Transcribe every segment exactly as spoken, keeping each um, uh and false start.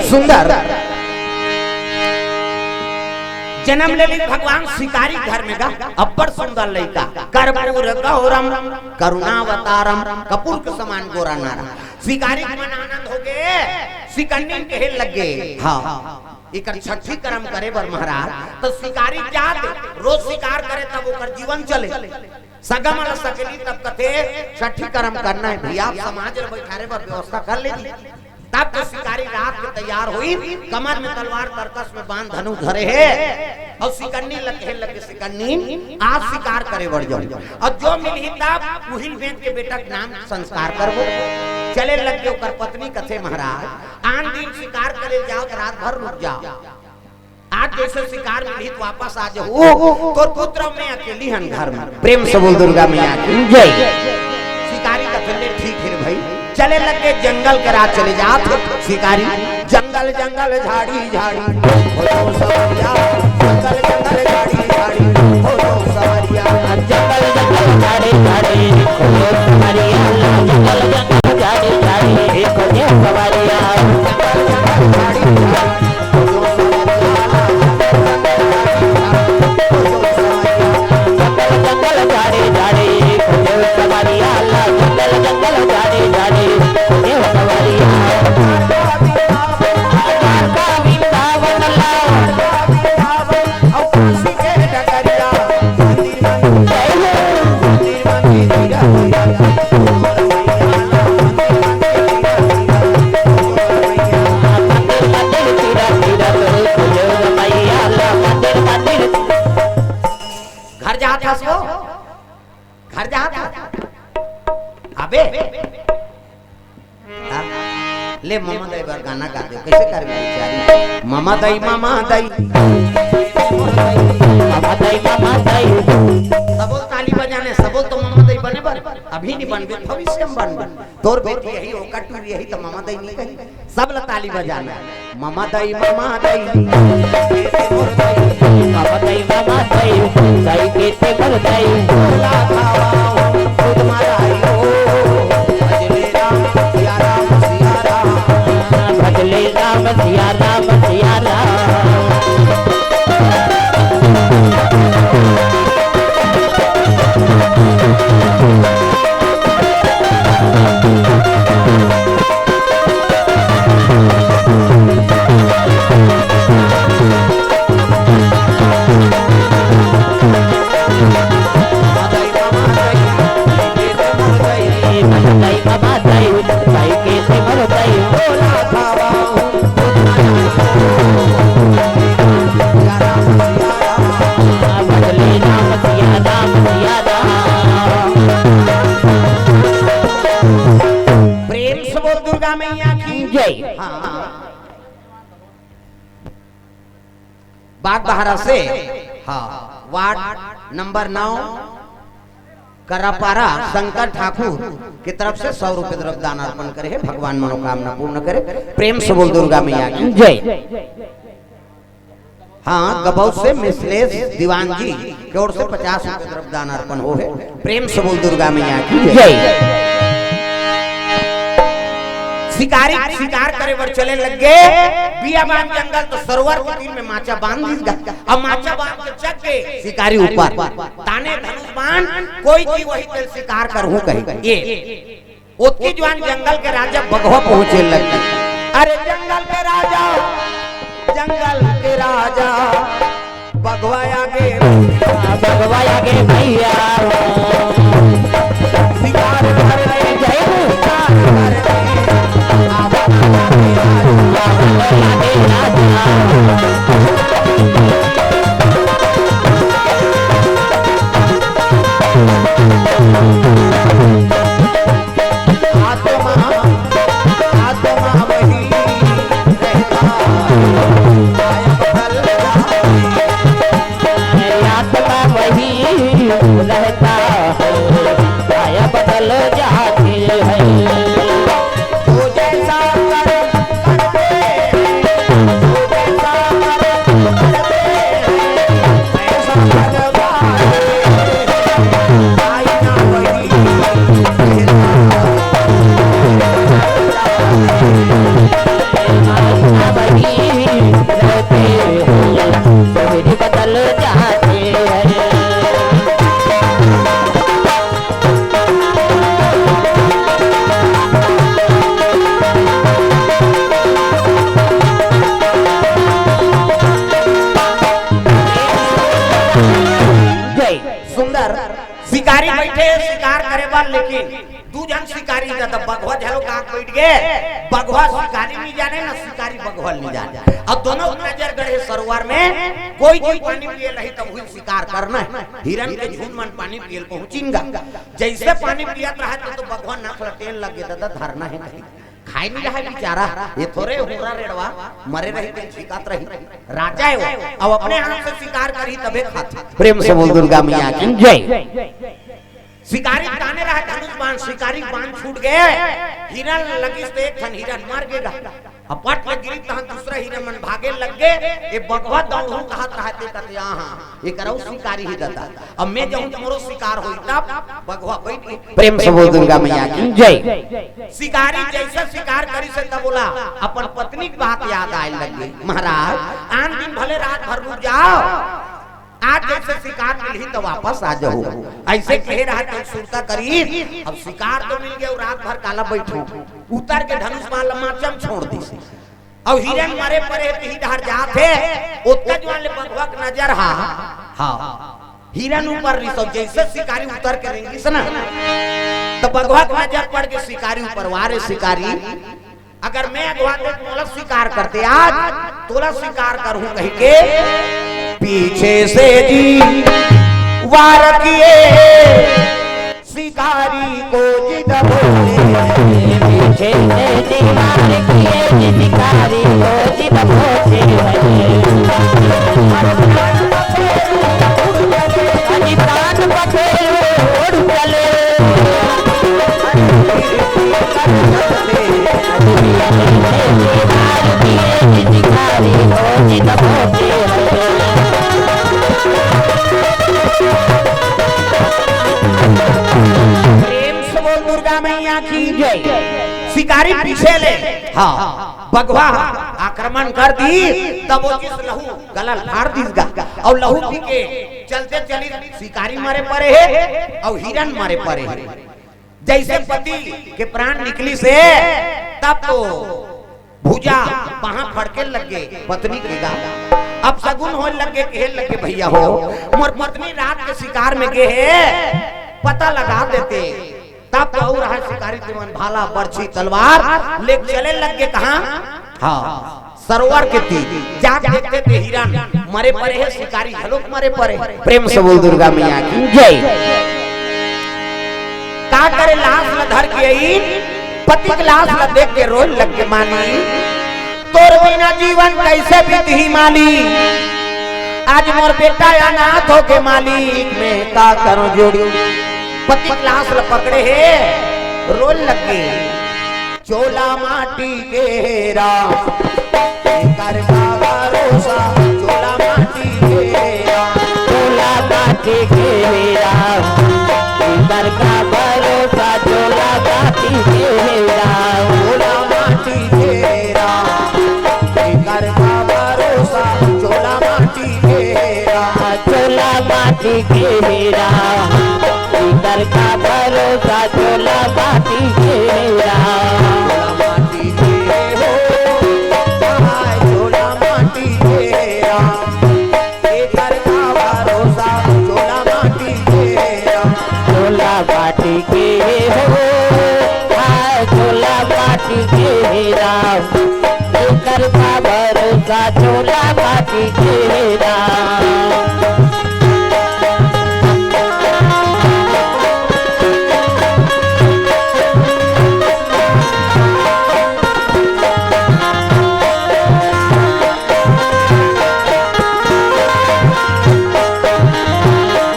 सुंदर जनम ले ली भगवान शिकारी घर में गा, अब्बड़ सुंदर लइका, कर्पूर गौरम करुणावतारम, कपूर के समान गोरा नारा। शिकारी के मन आनंद हो गए, शिकन्नी कहे लग गए, हाँ, एकर छठी करम करे बर महाराज, तो शिकारी जात रोज शिकार करे तब ओकर जीवन चले। सगा मन ल सकेली तब कथे छठी करम करना है भैया, आप समाज ल बैठारे बर व्यवस्था कर लेती। तब तो शिकारी रात के तैयार होई, कमर में तलवार, तरकस में बाण, धनुष धरे हे, और शिकन्नी ल कहे लगे, शिकन्नी, आज शिकार करे बर जाओ, और जो मिलही तब उही ल बेच के बेटा के नाम संस्कार करबो। चले लग गए ओकर पत्नी, कथे महाराज, आन दिन शिकार करे जाओ तो रात भर रुक जाओ, आज जैसे शिकार मिलही तो वापस आ जाहू, तोर पुत्र मैं अकेली हन घर में। प्रेम से बोल दुर्गा मैया की जय। शिकारी कथे ले ठीक है भाई, चले लग गए जंगल के राह चले जात हे शिकारी। जंगल जंगल झाड़ी झाड़ी, हो तो सवरिया, जंगल जंगल झाड़ी झाड़ी, हो तो सवरिया। जंगल जंगल झाड़ी झाड़ी, हो तो सवरिया, जंगल जंगल झाड़ी झाड़ी, हो तो सवरिया। जंगल जंगल झाड़ी झाड़ी, जंगल झाड़ी झाड़ी खोजे सवरिया ला, जंगल जंगल झाड़ी झाड़ी खोजे सवरिया। द्वारका वृंदावन ला, जय हो। मंदिर मंदिर तीरथ तीरथ खोजे सवरिया ला, मंदिर मंदिर। घर जात हस वो? घर जात हस? अबे। हाँ? ले ममा दाई बर गाना गा दे। कैसे कर बेचारी? ममा दाई, ममा दाई। ममा दाई, ममा दाई। सबो ताली बजाने, सबो तो ममा दाई बने बर। अभी नहीं बनबे, भविष्य में बनबे। तोर बेटी यही, ओकर टूरी यही, तो ममा दाई नहीं कही। सब ल ताली बजाना। ममा दई, ममा दई। ममा दई, ममा दई, दई के ते मोर दई। भोला खावा हो, दूध मलाई हो। भजले राम, सिया राम, सिया राम। भजले राम, सिया राम, सिया राम। प्रेम से बोल दुर्गा मैया की जय। हाँ। बागबाहरा से, हाँ, वार्ड नंबर नौ, करापारा, शंकर ठाकुर की तरफ से सौ रुपए द्रव्य दान अर्पण करे हे। भगवान मनोकामना पूर्ण करे। प्रेम से बोल दुर्गा मैया की जय। हाँ, गबौत से मिसलेश दीवान जी की ओर से पचास रुपए द्रव्य दान अर्पण हो हे। प्रेम से बोल दुर्गा मैया की जय। शिकारी शिकार करे बर चले लग गे। बियाबान जंगल तो सरोवर के तीर में माचा बांध दीस गा। अब माचा बांध के चक के शिकारी ऊपर ताने धनुष बाण, कोई चीज वही तेल शिकार करहूं कही। ये ओतकी जुवान जंगल के राजा बघवा पहुंचे लगे। अरे जंगल के राजा, जंगल के राजा, बघवा आगे, बघवा आगे भैया। शिकार कर ले, जय हो, शिकार कर ले। आवा आगे राजा, आवा आगे राजा। आत्मा, आत्मा वही रहता है, काया बदल जाती है। आत्मा वही रहता है, काया बदल जाती है। जो जैसा कर्म करते हैं, जो जैसा दू झन शिकारी ददा, बघवा झलो का बैठ गे, बघवा शिकारी नहीं जाने ना शिकारी बघवा नहीं जाने। अब दोनों नजर गड़े सरोवर में, कोई कोई पानी पिए लही तब हुई शिकार करना है। हिरन के झुंड मन पानी पिए पहुंचिन गा। जैसे पानी पियत रहा तो, तो बघवा नख लटेन लग गे, ददा धरना है कहीं। खाए नहीं रहा बेचारा, ये थोरे हुरा रेड़वा मरे रही, तेन छिकत रही। राजा है वो, अब अपने हाथ से शिकार करी तबे खात। प्रेम से बोल दुर्गा मैया की जय। शिकारी ताने रहा धनुष बाण, शिकारी बाण छूट गे, हिरन लगिस तो एक ठन हिरन मर गे। अब पट ले गिरी तहां दूसरा हिरन मन भागे लग गे। ये बघवा दौड़ू कहत रहा ते कते आहा, ये करऊ शिकारी ही ददा। अब मैं जाऊं तो मोरो शिकार होई तब बघवा बैठ गे। प्रेम से बोल दुर्गा मैया की जय। शिकारी जैसे शिकार करी से तब बोला अपन पत्नी की बात याद आए लग गई, महाराज आन दिन भले रात भर रुक जाओ, आज जैसे शिकार मिलही तो वापस आ जाओ। ऐसे कहे रहा तो सुरता करी। अब शिकार तो मिल गया, रात भर काला बैठो, उतर के धनुष बाण ल माचम छोड़ दी। अब हिरन मरे परे हे, तिही डहर जात हे, ओतका जुआन ले बघवा के नजर हा, हाँ, हिरन ऊपर रिसो, जैसे शिकारी उतर के रेंगिस ना, तो बघवा के नजर पड़ के शिकारी ऊपर, "वाह रे शिकारी, अगर मैं अगवा दे तोला शिकार करते आज, तोला शिकार करहूं," कहि के पीछे से जी वार किए। शिकारी को जिद भोले, पीछे से दीवार किए, शिकारी को जिद भोले। प्राण पखेरु उड़ चले। शिकारी को जिद भोले। प्रेम से बोल दुर्गा मैया की जय। शिकारी पीछे ले, हाँ, बघवा आक्रमण कर दी, तब वो जिस लहू गला ल फाड़ दिस गा, अउ लहू पी के चलते चलिस शिकारी मरे परे हे, अउ हिरन मरे परे हे। जैसे पति के प्राण निकलिस हे, तब तो भुजा बांह फड़के लग गे पत्नी के गा। अपसगुन होए लग गे, कहे लग गे, "भैया हो, मोर पत्नी रात के शिकार में गे हे, पता लगा देते।" तब तो अउ रहा शिकारी के मन, भाला, बरछी, तलवार ले चले लग गे। कहाँ? हाँ, सरोवर के तीर। जाके देखते ते हिरन मरे परे हे, शिकारी घलोक मरे परे। प्रेम से बोल दुर्गा मैया की जय। का करे, लाश ल धर के आई, पति के लाश ल देख के रोए लग गे, माली, तोर बिना जीवन कैसे बीतही माली, आज मोर बेटा अनाथ होगे माली, मैं का करूं जोड़ी। पति के लाश ल पकड़े हे, रोए लग गे। चोला माटी के हे राम, एकर का भरोसा, चोला माटी के हे राम। चोला माटी के हे राम, एकर का भरोसा, चोला माटी के हे राम। चोला माटी के हे राम, एकर का भरोसा, चोला माटी के हे राम। चोला माटी के हे राम, एकर का भरोसा, चोला माटी के हे राम। चोला माटी के हो, हाय चोला माटी के राम। एकर का भरोसा, चोला माटी के राम। चोला माटी के हो, हाय चोला माटी के राम। एकर का भरोसा, चोला माटी के राम।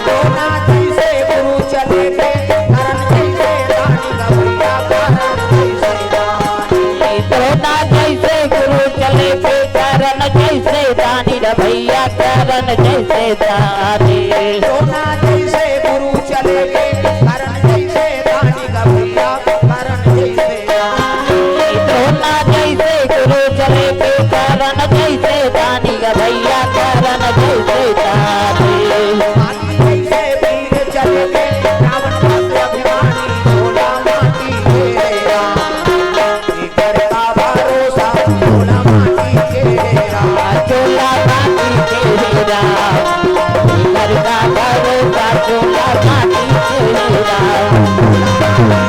द्रोणा जैसे गुरु चले के, करण जैसे दानी गवैया, करण जैसे दानी। द्रोणा जैसे गुरु चले के, करण जैसे दानी रे भैया, करण जैसे दानी। द्रोणा जैसे गुरु चले के, करण जैसे दानी गवैया, करण जैसे दानी। द्रोणा जैसे गुरु चले के, करण जैसे दानी गवैया, करण जैसे दानी। जैसे वीर चले के, रावण का अभिमानी, चोला माटी के राम। एकर का भरोसा, चोला माटी के राम। चोला माटी के राम। एकर का भरोसा, चोला माटी के राम।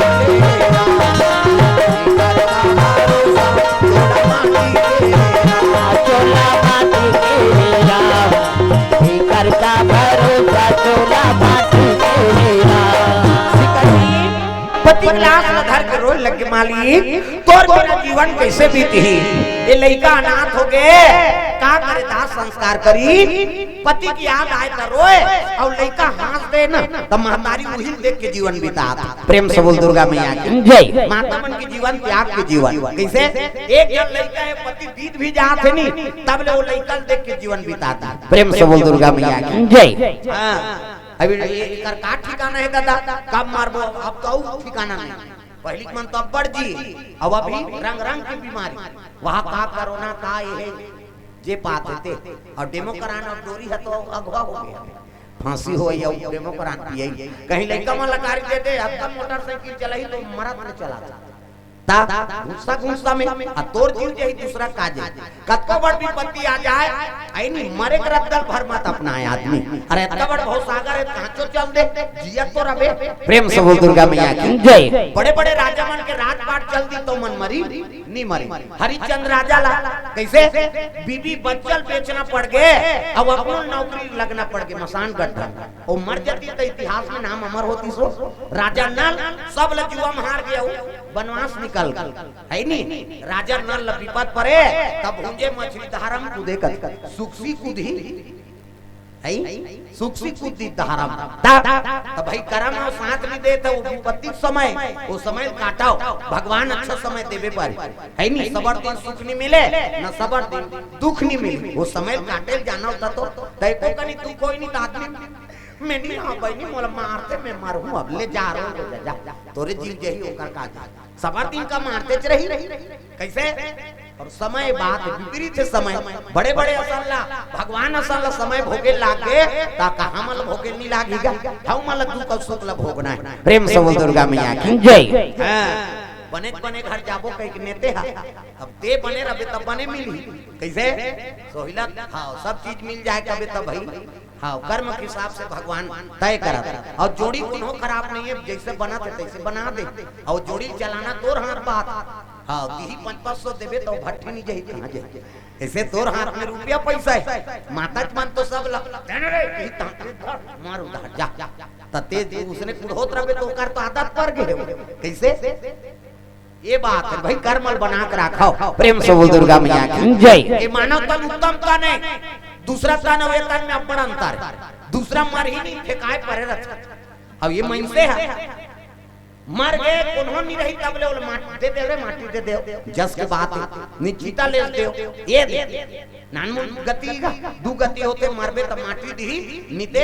पति के लाश ल धर के रोए लगे, "मालिक, तोर बिना जीवन कैसे बीतही? ये लइका अनाथ हो गे, का करे, दाह संस्कार करी?" पति की याद आए त रोए, अउ लइका हाँस दे न, त महतारी उही ल देख के जीवन बितात। प्रेम से बोल दुर्गा मैया की जय। माता मन के जीवन त्याग के जीवन। कैसे? एक झन लइका हे, पति बीत भी जात हे नी, तब ले वो लइका ल देख के जीवन बितात। प्रेम से बोल दुर्गा मैया की जय। हाँ। अभी ये एकर का ठिकाना हे दादा? कब मरबो? अब तो अउ ठिकाना नहीं। पहिली के मन तो अब्बड़ जी, अब अभी रंग रंग के बीमारी, वहाँ का कोरोना का ये हे, जे पात हे ते। अउ डेमो कराना अउ डोरी हे तो अगवा हो गे, फांसी होय अउ डेमो करान पियई। कहीं लइका मन ला गाड़ी दे दे, अब कब मोटरसाइकिल चलाही तो मरत में चला जा। ता घुस्सा घुस्सा में, आ तोर जीव जाही दूसरा का जाही। कतको बड़ विपत्ति आ जाए, अइनी मरे के रद्दा ल भर मत अपनाए आदमी। अरे अतका बड़ भवसागर हे, कहाँ चो चल दे, जियत तो रबे। प्रेम से बोल दुर्गा मैया की जय। बड़े बड़े राजा मन के राजपाट चल दी तो मन मरी, नी मरी। हरिश्चंद्र राजा ला कैसे बीबी बच्चा ल बेचना पड़ गे, अब अपनो नौकरी लगना पड़ गे, मसान गड्ढा। ओ मर जाती त इतिहास में नाम अमर होतिस ओ। राजा नल सब ल जुआ म हार गे, बनवास निकल गे, हे नी? राजा नल ल विपद परे, तब भूंजे मछली धारम कूदे कत, सुखसी कूदही, हे? सुखसी कूदी धारम। ता, त भाई करम अउ साथ नी देत हे, वो विपत्ति के समय, वो समय ल काटव, भगवान अच्छा समय देबे पारी, हे नी? सबर दिन सुख नी मिले, न सबर दिन दुख नी मिले, वो समय ल काटे ल जाना होता तो, तय को कनी तू कोई नी तात नी। मैं नी, हाँ बहिनी, मोला मारथे, मैं मरहूँ, अब ले जा रो, जा, जा। तोरे जीव जही ओकर का जा। सबर दिन का मारतेच रही। कैसे? अउ समय बात हे, विपरीत हे समय। बड़े बड़े असन ला, भगवान असन ला समय भोगे लाग गे, ता कहाँ मन ला भोगे नी लागही गा? हउ मन ला दुख अउ सुख ला भोगना हे। प्रेम से बोल दुर्गा मैया की जय। हाँ, बने बने घर जाबो कहि के नेते हा। अब ते बने रबे तब बने मिलही। कैसे? सोहिला, हाँ, सब चीज मिल जाए कबे तब भाई। हाँ, कर्म के हिसाब से भगवान तय करत। अउ जोड़ी कोनो खराब नहीं हे, जैसे बनत हे तैसे बना दे। अउ जोड़ी चलाना तोर हाथ बात। हाँ, दिही पाँच पाँच सौ देबे तो भट्ठी नी जही, कहाँ जही? ऐसे तोर हाथ में रुपया पैसा हे। माता के मन तो सब ला, "दे ना रे, यही तांत्रिक धर, मार उधार, जा।" त ते उसने कुढ़ोत रबे तो ओकर तो आदत पड़ गे हे। कैसे? ये बात हे भाई, कर्म ल बना के राखव। प्रेम से बोल दुर्गा मैया की जय। ये मानव तन उत्तम तन हे, दूसरा तन अउ ये तन में अब्बड़ अंतर हे। दूसरा मरही नी, फेंकाय परे रथे। अब ये मनसे हे, मर गे, कोनो नी रही, तब ले ओला माटी दे दे रे, माटी दे दे, जस के बात हे, नी चिता ले दे, ये दे। नानमुन गति गा, दू गति होथे, मरबे त माटी दिही, नी ते,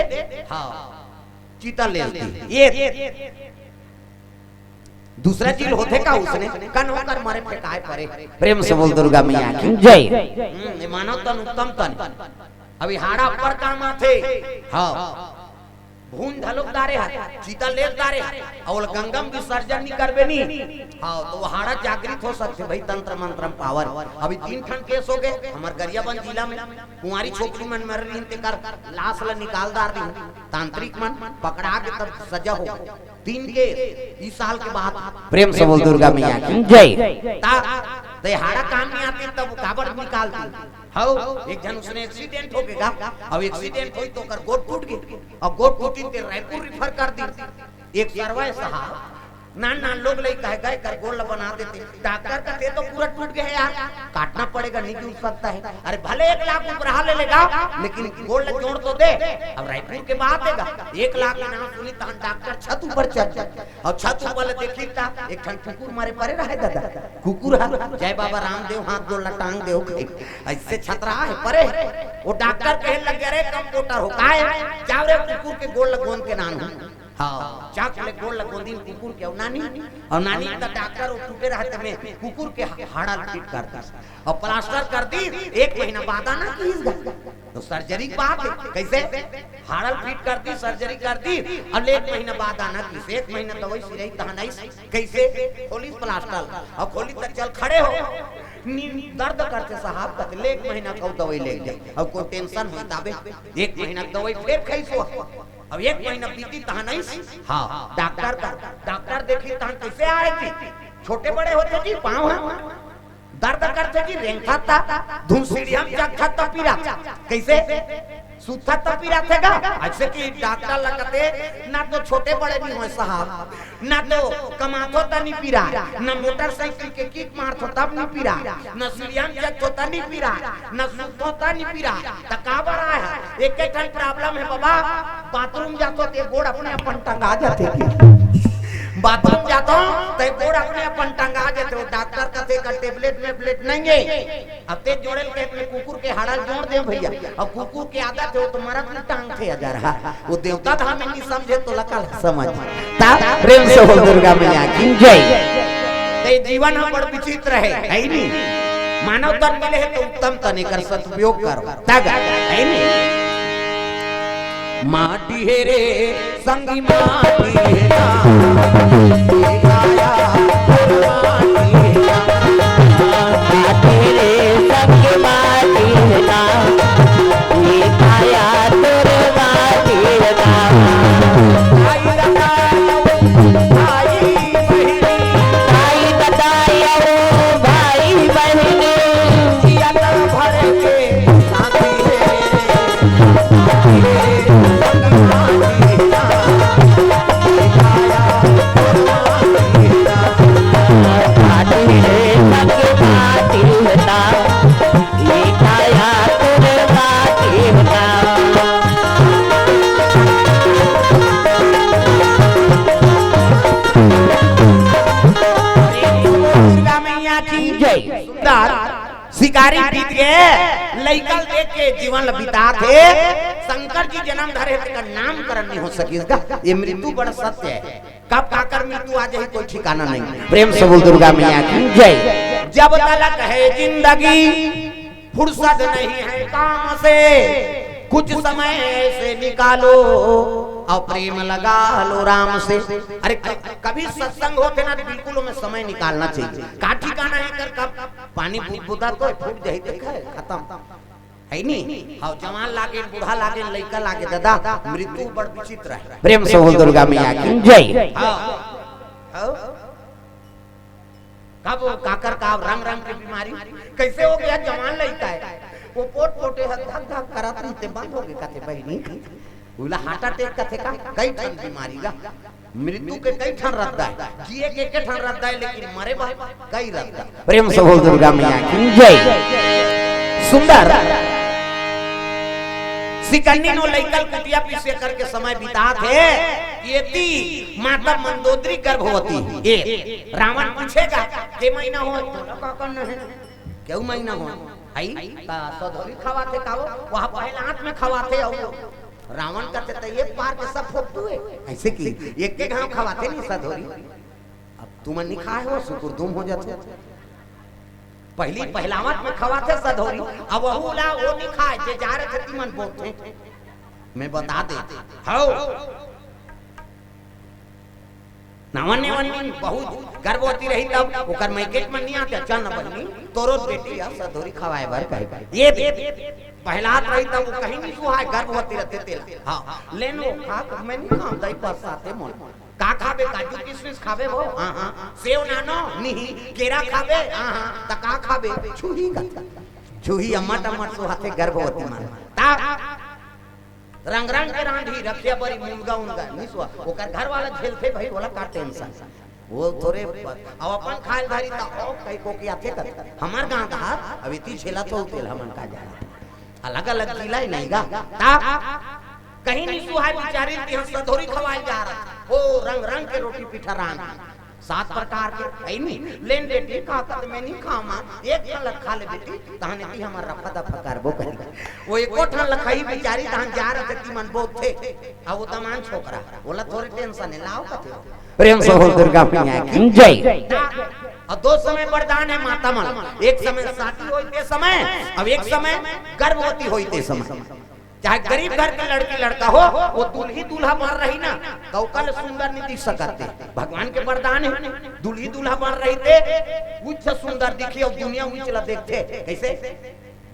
हाँ, चिता ले दे, ये दे। दूसरा चीज होथे का उसने, कन ओकर मरे फेंकाय परे। प्रेम से बोल दुर्गा मैया की जय। हम्म, ये मानव तन उत्तम तन। अभी हाड़ा अब्बड़ काम आथे। हाँ। भूंज धलोक डारे हा, चिता ले डारे हा, अउ ओला गंगा म विसर्जन नी करबे नी। हाँ, तो वो हाड़ा जागृत हो सकथे भाई, तंत्र मंत्र म पावर। अभी तीन ठन केस हो गे हमर गरियाबंद जिला में, कुंवारी छोकरी मन मर रही, तेकर लाश ला निकाल डार दी, तांत्रिक मन पकड़ा के तब सजा हो। तीन केस इस साल के बाद। प्रेम से बोल दुर्गा मैया की जय। ता, ते हाड़ा काम नी आते तब काबर निकाल दी? हव, एक झन उसने एक्सीडेंट हो गे गा, अउ एक्सीडेंट होई तो ओकर गोड़ टूट गे, अउ गोड़ टूटी ते रायपुर रिफर कर दी। एक सरवा हे साहब, नान नान लोग लइका हे, गे कर गोड़ ल बना देते, डॉक्टर कथे तो पूरा टूट गे हे यार, काटना पड़ेगा, नहीं जुड़ सकता है। अरे भले एक लाख उपराहा ले लेगा, लेकिन गोड़ ल जोड़ तो दे। अब रायपुर के बात हे गा, एक लाख के नाम सुनी तहन डॉक्टर छत ऊपर चढ़ जाए। अउ छत ऊपर ले देखी त एक ठन कुकुर मरे परे रहे दादा। कुकुर ह, "जय बाबा रामदेव, हाथ गोड़ ला टांग देव।" अइसे छतरा हे परे। वो डॉक्टर कहे लग गया, "रे कंपाउंडर हो, काय? जाव रे कुकुर के गोड़ ला गोंद के लान।" हाँ, चाक ले गोड़ ला गोंदिन कुकुर के, अउ नानी, अउ नानी त डॉक्टर वो टूटे रहते में कुकुर के हाड़ा ल फिट कर दे। अउ प्लास्टर कर दी, एक महीना बाद आना किहिस गा। तो सर्जरी के बात हे, कैसे? हाड़ा ल फिट कर दी, सर्जरी कर दी, अउ एक महीना बाद आना किहिस, एक महीना दवाई सिराई तहन आइस, कैसे? खोलिस प्लास्टर, अउ खोलिस त चल खड़े हो। नी, दर्द करथे साहब, कथे ले एक महीना के दवाई ले ले, अउ कोई टेंशन होई ताबे, एक महीना के दवाई फेर खाइस हो। अब एक महीना बीती तहन आइस, हाँ, डॉक्टर का, डॉक्टर देखी तहन कैसे आए जी? छोटे बड़े होथे जी, पाँव हे। दर्द करथे जी, रेंगथस त, धुन सीढ़िया म चघथस त पीरा। कैसे? सुतथो त पिराथे गा। अइसे कि डॉक्टर ला कथे, ना तो छोटे बड़े नइ होय साहब, ना तो कमाथो त नइ पिराय, ना मोटरसाइकिल के किक मारथो तब नइ पिराय, ना सीढ़िया म चढ़थो त नइ पिराय, ना सुतथो त नइ पिराय। त काबर आय हे? एके ठन प्रॉब्लम हे बाबा, बाथरूम जाथो ते गोड़ अपने अपन टंगा जाथे। बाथरूम जाथो ते गोड़ अपने अपन टंगा जाथे। वो डॉक्टर कथे का टेबलेट वेबलेट नइ हे। अब ते जोड़े ल कहे, कुकुर के हाड़ा ल जोड़ दे भइया। अब कुकुर के आदत हे, वो तो मरत में टांगथे अजरहा। वो देवता धाम में नइ समझे तो लका ल समझ। ता प्रेम से बोल दुर्गा मैया की जय। ते जीवन ह बड़ विचित्र हे, हे नी? मानव तन मिले हे तो उत्तम तन, एकर सदुपयोग करो। तग, हे नी? माटी हे रे संगी माटी हे ना, ये काया तोर माटी हे ना। माटी रे संगी माटी हे ना, ये काया तोर माटी हे ना। भाई दादा, भाई बहिनी, भाई दादा, भाई बहिनी, जिया भर के दुर्गा मैया की जय। सुंदर। शिकारी बीत गे, लइका ल देख के जीवन ल बितात हे। शंकर जी जनम धरे हे, तेकर नामकरण नइ हो सकिस गा। ये मृत्यु बड़ सत्य हे, कब काकर मृत्यु आ जाही, कोई ठिकाना नइ। प्रेम से बोल दुर्गा मैया की जय। जब तलक है जिंदगी फुर्सत नहीं है काम से, कुछ समय ऐसे निकालो और प्रेम लगा लो राम से। अरे क-, कभी सत्संग होथे ना, तो बिल्कुल ओमे समय निकालना चाहिए। का ठिकाना हे कर कब पानी बुदबुदा तो फूट जाही, देखा हे, खतम। हे नी? हाँ, जवान लागे, बूढ़ा लागे, लइका लागे, दादा, मृत्यु बड़ विचित्र हे। प्रेम से बोल दुर्गा मैया की जय। हाँ। हाँ। कब वो काकर का रंग रंग के बीमारी, कइसे हो गे, जवान लइका हे, वो पोट पोटे ह धक धक करत रहिथे, बंद हो गे कथे बहिनी। ओला हार्ट अटैक कथे का, कई ठन बीमारी गा। मृत्यु के कई ठन रद्दा हे, जिए के एके ठन रद्दा हे, लेकिन मरे बर कई रद्दा। प्रेम से बोल दुर्गा मैया की जय। सुंदर। सिकन्नी नो लइका ल कुटिया पिसे करके समय बितात हे। एती माता मंदोदरी गर्भवती हे। ए, रावण पूछेगा, "के महीना हो?" "तोला का करना हे? केऊ महीना हो?" "हई, का सधौरी खवाथे का वो? वहाँ पहला हाथ में खवाथे अउ।" रावण कथे, "त एक बार के सब फोकटू हे।" अइसे कि एक के घाव खवाथे नहीं सधौरी। अब तुमन नइ खाए हो, सुकुर दुम हो जाथे। पहिली पहिलावत में खवाथे सधौरी, अब वहू ला वो नइ खाए, जे जा रहे थे तिमन बोलथे। मैं बता दे, हौ। नावन नेवन नहीं, बहुत गर्भवती रही तब, ओकर मायके के मन नइ आते, "चल न बहिनी, तोरो बेटी ह सधौरी खवाए बर कहे।" ये दे, पहलात रही तब वो कहीं नइ सुहाए, गर्भवती रहते तेला। हाँ, लेन वो खा, मैं नइ खाऊं, दही बरसाते मोन। का खाबे? काजू किशमिश खाबे वो? हाँ, हाँ। सेव नानो? नहीं। केरा खाबे? हाँ, हाँ। त का खाबे? छुही का। छुही अम्मट अम्मट सुहाथे गर्भवती मन। ता रंग रंग के रांधी रखिया बरी मुनगा उनगा निसुआ। ओकर घर वाला झेलथे भाई, ओला का टेंशन। वो थोरे अब अपन खाए धरी त ओ कई को के आथे कर। हमर गांव का अब इतनी झेला तो तेल हमन का जाना। अलग-अलग जिला हे नहीं गा। ता कहीं नइ सुहाय बिचारी ल तिहां सधौरी खवाय जा रहा। ओ रंग रंग के रोटी पीठा रांध। सात प्रकार के हे नहीं। लेन बेटी का कत में नइ खामा, एक ठन ल खा ले बेटी, तहने ती हमर रफा दफा करबो कही। वो एको ठन ल खाही बिचारी, तहन जा रहा ती मन बोलथे। अब वो दमान छोकरा, ओला थोड़ी टेंशन हे, लाओ कथे। प्रेम से बोल दुर्गा मैया की जय। अउ दो समय वरदान हे माता मन, एक समय शादी होय ते समय, अउ एक समय गर्भवती होय ते समय। चाहे गरीब घर के लड़की लड़का हो, वो दुल्ही दूल्हा बन रही ना, त ओकर ले सुंदर नइ दिख सकत हे। भगवान के वरदान हे, दुल्ही दूल्हा बन रही ते उच्च सुंदर दिखी अउ दुनिया उच्च ला देखथे। कइसे?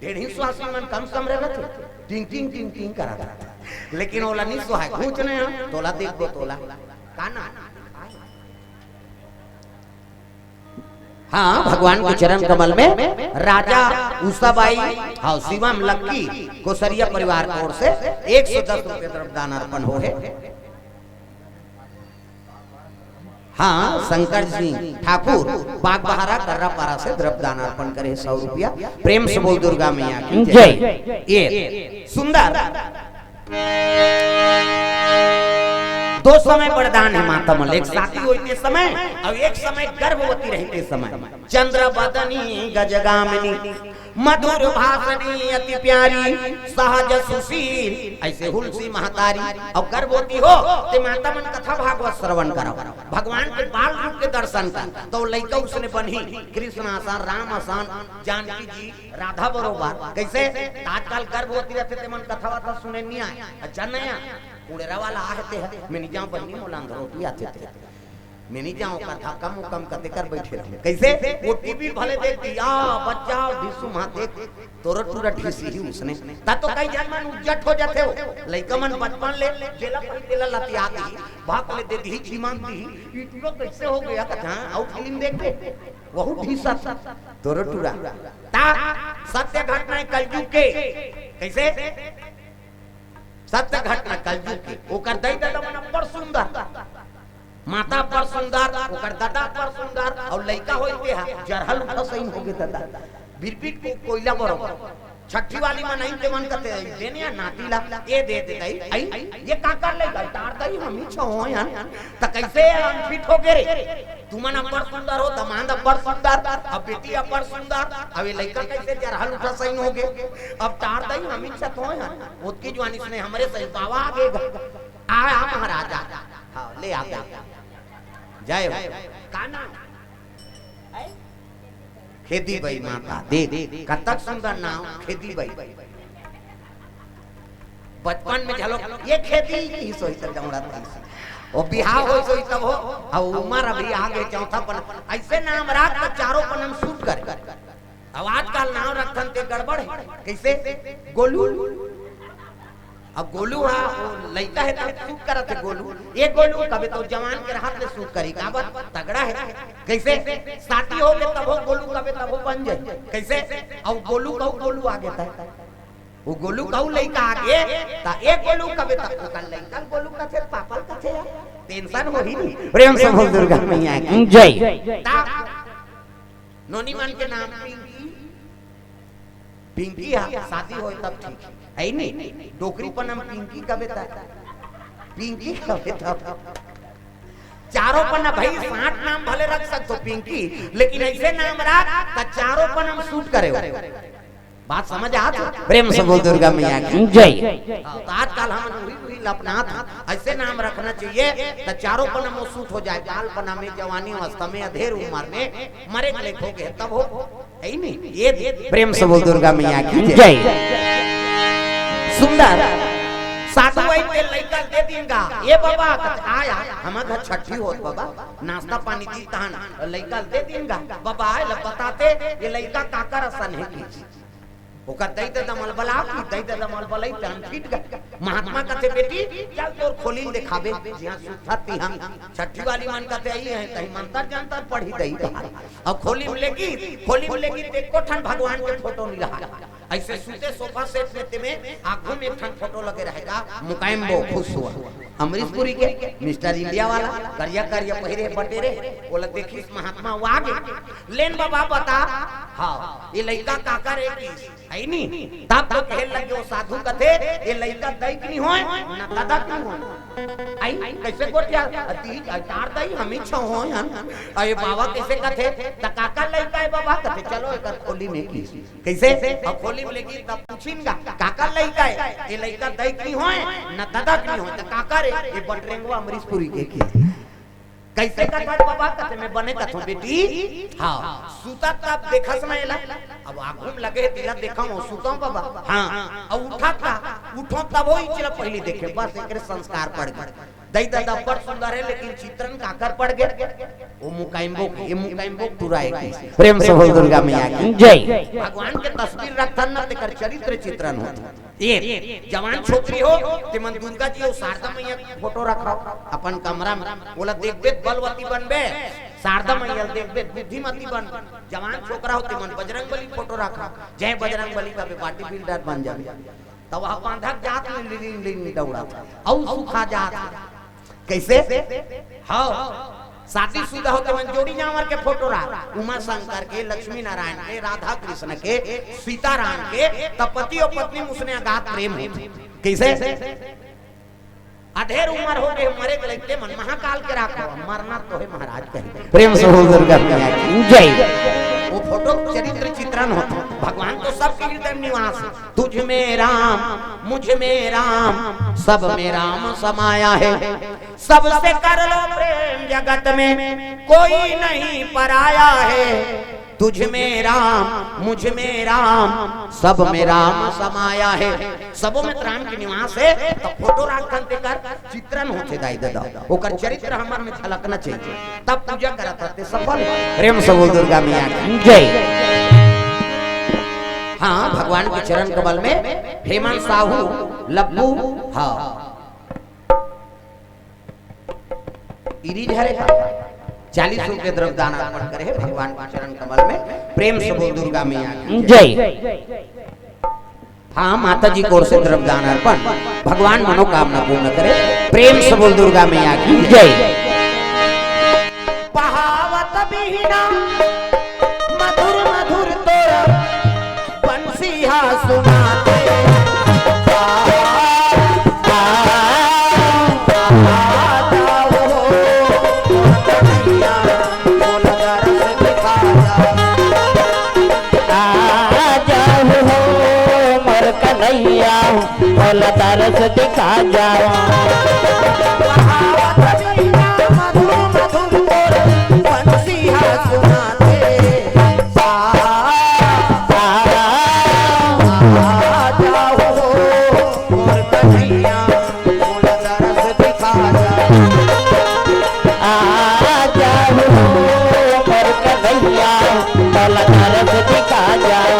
ढेढ़ी सुहासिन मन कम समरे रथे, टिंग टिंग टिंग टिंग करत रथे। लेकिन ओला नइ सुहाय, घूंच ने हम, तोला देखबो तोला। का ना? हाँ, भगवान के चरण कमल में राजा उषाबाई, हाँ, शिवम लक्की, गोसरिया परिवार की ओर से एक सौ दस रुपये द्रव्य दान अर्पण हो है। हाँ, शंकर सिंह ठाकुर बागबहारा कर्रापारा से द्रव्य दान अर्पण करे सौ रुपया। प्रेम से बोल दुर्गा मैया की जय। जय। ये सुंदर दो समय वरदान है माता मन, एक शादी होते समय और एक समय गर्भवती रहते समय। चंद्र बदनी गजगामिनी, मधुर भाषणी अति प्यारी, सहज सुशील ऐसे हुलसी महतारी। और गर्भवती हो ते माता मन कथा भागवत श्रवण करो, भगवान के बाल रूप के दर्शन कर, तो लइका उसने बनही कृष्ण आसान, राम आसान, जानकी जी, राधा बरोबर। कैसे? आजकल गर्भवती रहते ते मन कथा वाता सुने नहीं आए, अच्छा नहीं आए। उड़ेरा वाला आहते है, मैं नहीं जाऊँ बहनी, मोला अंधरोटी आते थे, मैं नहीं जाऊँ, ओकर धक्का मुक्का म कते कर बैठे रहूँ। कैसे? वो टीवी भले देख दिया, बच्चा ढिसू माँ देख, तोर टूरा ढिसी ही उसने। ता तो कई जन मन उज्जट हो जाते हो, लइका मन बचपन ले जेला पड़ी तेला लतिया दी, भाग ले दे दी, चिमान दी, इतना कैसे हो गया? कहा, हाँ, आओ फिल्म देख ले, वहू ढीसा था, तोर टूरा। ता सत्य घटना है कलयुग के। कैसे? सत्य घटना कलयुग के। ओकर दई ददा मन अब्बड़ सुंदर, माता अब्बड़ सुंदर, ओकर ददा अब्बड़ सुंदर, और लइका होई ते हा जरहल उठा सही हो गे ददा। बिरपिट को कोयला बरोबर। छठी वाली मन आई ते मन कते आई, देने या नाती ला, ये दे दे दई, आई, ये का कर ले गई, तार दई, हम ही छो यार। त कैसे अनफिट हो गए रे? तुमन अब्बड़ सुंदर हो, दमांद अब्बड़ सुंदर, अब बेटी अब्बड़ सुंदर, अब ये लइका कैसे जरहल उठा सही हो गए? अब तार दई हम ही छत हो यार। ओतकी जुआनी सुने हमरे सही बाबा आगे ग-, आ, आ महाराज आ। हाँ, ले आ गए। जय हो। का नाम? खेदी बाई माता, देख, कतक सुंदर नाम, खेदी बाई। बचपन में झलो, ये खेदी की सोई त दौड़त रहिस। वो बिहाव हो सोई तब हो, अब उमर अभी आगे चौथा पन, ऐसे नाम राख त चारों पन हम सूट करे। अब आजकल नाम रखथन ते गड़बड़ है। कैसे? गोलू। अब गोलू हा, वो लइका है तब सूट करत है गोलू। ये गोलू कबे तो जवान के रहत ले सूट करी, का बात तगड़ा है। कैसे? शादी हो गए तब हो गोलू कबे तब हो बन जाए। कैसे? अब गोलू कहू गोलू आगे था, वो गोलू कहू लइका आगे, ता एक गोलू कबे तब ओकर लइका गोलू कथे, पापा कथे यार। टेंशन हो ही नहीं। प्रेम से बोल दुर्गा मैया की जय। ता नोनी मन के नाम पिंकी, पिंकी हा, शादी होए तब ठीक है, है नहीं? डोकरी पन म पिंकी कबे ता, पिंकी कबे ता। चारों पन भाई साठ नाम भले रख सकते हो पिंकी, लेकिन ऐसे नाम रख त चारों पन म सूट करे हो। बात समझ आत हो? प्रेम से बोल दुर्गा मैया की जय। हाँ, तो आजकल हम वही वही लपनात हैं, ऐसे नाम रखना चाहिए त चारों पन म सूट हो जाए, बालपना में, जवानी अवस्था में, अधेर उम्र में, मरे के लेख हो गए तब हो। यही नहीं, ये भी प्रेम से बोल दुर्गा मैया की जय। जय। सुंदर साधु वही के लइका दे दिन गा, ये बाबा, आया, हम घर छठी होत बाबा, नाश्ता पानी दी तहन, लइका दे दिन गा, बाबा आए ला बताते, ये लइका काकर असन है की। ओकर दई ददा मल बला की, दई ददा मल बलाई, तहन फिट गए। महात्मा कथे, "बेटी, चल तोर खोली ल देखाबे, जिहाँ सुतत तिहाँ।" छठी वाली मन कथे, "आई है, तही मंतर जंतर पढ़ी दई।" अब खोली में लेगी, खोली में लेगी, ते एको ठन भगवान के फोटो नहीं रहा। ऐसे सूते सोफा सेट में ते में आगू में एक ठन फोटो लगे रहेगा, मुकायम्बो खुश हुआ। अमरीशपुरी के, मिस्टर इंडिया वाला, करिया करिया पहिरे बटेरे, ओला देखिस महात्मा, वो आगे। लेन बाबा बता, हाँ, ये लइका काकर है की? आई नी? तब तो कहे लगे वो साधु कथे, "ये लइका दई के नहीं होय, ना ददा के नहीं होय।" आई, कैसे गोठिया? अति, तार दई, हम ही छो होय हन। अरे बाबा कैसे कथे? त काकर लइका है बाबा? कथे, "चलो, एकर खोली में की।" कैसे? अब खोली में लेगी तब पूछिन गा, "काकर लइका है?" "ये लइका दई के नहीं होय, ना ददा के नहीं होय, त काकर है?" "ये बटरेंगवा अमरीशपुरी के की।" कैसे कथस बाबा? कथे, "मैं बने कथों बेटी।" हाँ, सुता तब देखस ना एला। अब आगू में लगे हे, तिला देखा हूँ, सुता हूँ बाबा। हाँ, अब उठा था, उठो तब हो इचला पहली देखे, बस एकरे संस्कार पड़ गए। दई ददा बड़ सुंदर है, लेकिन चित्रण काकर पड़ गए? वो मुकाइम्बो के, ये मुकाइम्बो टुरा है की। प्रेम से बोल दुर्गा मैया की जय। भगवान के तस्वीर रखथन न, तेकर चरित्र चित्रण होता। ये जवान छोकरी हो, ते मन दुर्गा जी अउ शारदा मैया के फोटो रखो अपन कमरा में, ओला देखबे त बलवती बनबे, शारदा मैया ल देखबे, बुद्धिमती बन, जवान छोकरा होते मन बजरंग बली फोटो रखा, जय बजरंग बली का बॉडी बिल्डर बन जाबे। त वह बांधक जात में लिंग लिंग दौड़त हे, अउ सुखा जात हे। कइसे? हाँ, शादीशुदा होते मन जोड़ी जांवर के फोटो रख, उमा शंकर के, लक्ष्मी नारायण के, राधा कृष्ण के, सीताराम के, त पति अउ पत्नी म उसने अगाध प्रेम होथे। कइसे? अधेर उमर हो गे, मरे के लगथे मन महाकाल के राखो, मरना तो हे महाराज कहे। प्रेम से बोल दुर्गा मैया की जय। वो फोटो चरित्र चित्रण होथे, भगवान तो सबके हृदय में निवास हे। तुझ में राम, मुझ में राम, सब में राम समाया है। सबसे कर लो प्रेम जगत में, कोई नहीं पराया है। तुझ में राम, मुझ में राम, सब में राम समाया है। सबो में त राम के निवास हे, त फोटो राखथन तेकर चित्रण होथे दाई ददा, ओकर चरित्र हमर में झलकना चाहिए, तब पूजा करत हते सफल। प्रेम से बोल दुर्गा मैया की जय। हाँ, भगवान के चरण कमल में हेमंत साहू, लब्बू, हाँ, इरीज हरे का चालीस रुपये द्रव्य दान अर्पण करे हे भगवान के चरण कमल में। प्रेम से बोल दुर्गा मैया की जय। हाँ, माता जी की ओर से द्रव्य दान अर्पण, भगवान मनोकामना पूर्ण करे। प्रेम से बोल दुर्गा मैया की जय। बहावत बीना मधुर मधुर तोर बंसिया सुनाथे। आ, आ, आ, आ जाओ हो, मोर कन्हैया, मोला दरस दिखा जाओ। आ जाओ हो, मोर कन्हैया, मोला दरस दिखा जाओ। बहावत बीना मधुर मधुर तोर बंसिया सुनाथे। आ, आ, आ जाओ हो, मोर कन्हैया, मोला दरस दिखा जाओ। आ जाओ हो, मोर कन्हैया, मोला दरस दिखा जाओ।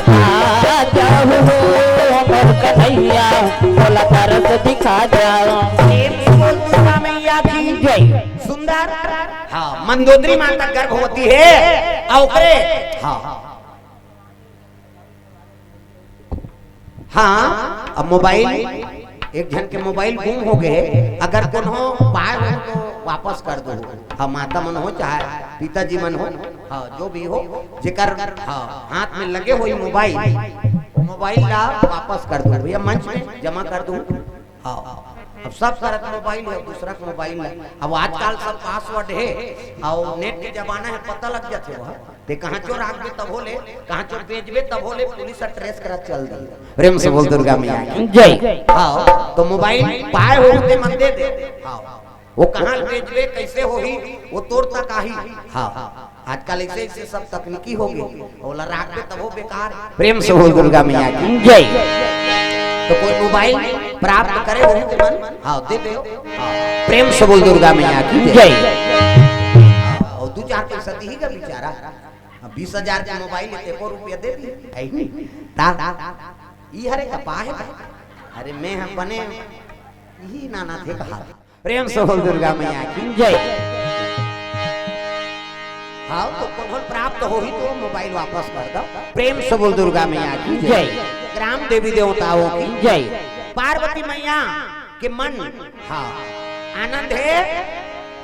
आ जाओ हो मोर कन्हैया, मोला दरस दिखा जाओ। प्रेम से बोल दुर्गा मैया की जय। सुंदर। हाँ, मंदोदरी माता गर्भवती हे, अउ ओकरे, हाँ, हाँ, अब मोबाइल, एक झन के मोबाइल गुम हो गे, अगर कोनो पाए हो तो वापस कर दो। हाँ, माता मन हो चाहे पिताजी मन हो, हाँ, जो भी हो, जेकर, हाँ, हाथ में लगे होही मोबाइल, वो मोबाइल ला वापस कर दो भैया, मंच में जमा कर दो। हाँ, अब सब करत मोबाइल हे, दूसरा के मोबाइल हे। अब आजकल सब पासवर्ड हे, अउ नेट के जमाना हे, पता लग जाथे वह। ते कहाँ चो राखबे तभो ले, कहाँ चो बेचबे तभो ले, पुलिस ह ट्रेस करत चल दी। प्रेम से बोल दुर्गा मैया की जय। हाँ, तो मोबाइल पाए हो ते मन दे दे। हाँ, वो कहाँ बेचबे, कइसे होही, वो तोर तक आही। हाँ, आजकल अइसे अइसे सब तकनीकी हो गे, ओला राखबे तभो बेकार। प्रेम से बोल दुर्गा मैया की जय। तो कोई मोबाइल प्राप्त करे होही ते मन, हाँ, दे दे। हाँ, प्रेम से बोल दुर्गा मैया की जय। हाँ, अउ दू चार पइसा दिही गा बेचारा। अब बीस हजार के मोबाइल हे, तेको रुपया दे दी, हे नहीं? ता, ई हरे का पा हे? अरे मैं ह बने, इही नाना थे कहा। प्रेम से बोल दुर्गा मैया की जय। हाँ, तो कोनो ल प्राप्त होही तो मोबाइल वापस कर दो। प्रेम से बोल दुर्गा मैया की जय। जय। ग्राम देवी देवताओं की जय। पार्वती मैया के मन, हाँ, आनंद हे,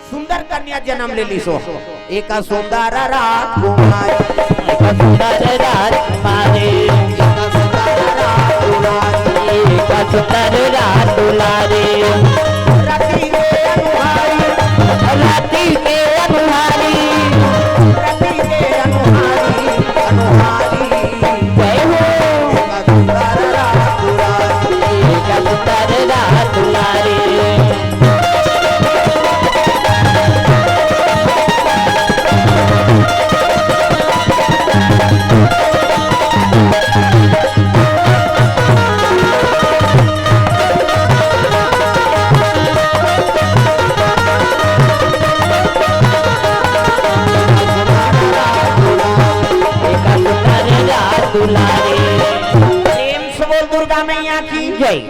सुंदर कन्या जन्म ले लिसो। एक सुंदर राजकुमारी, एक सुंदर राजकुमारी, एक सुंदर राजकुमारी, एक सुंदर राजकुमारी,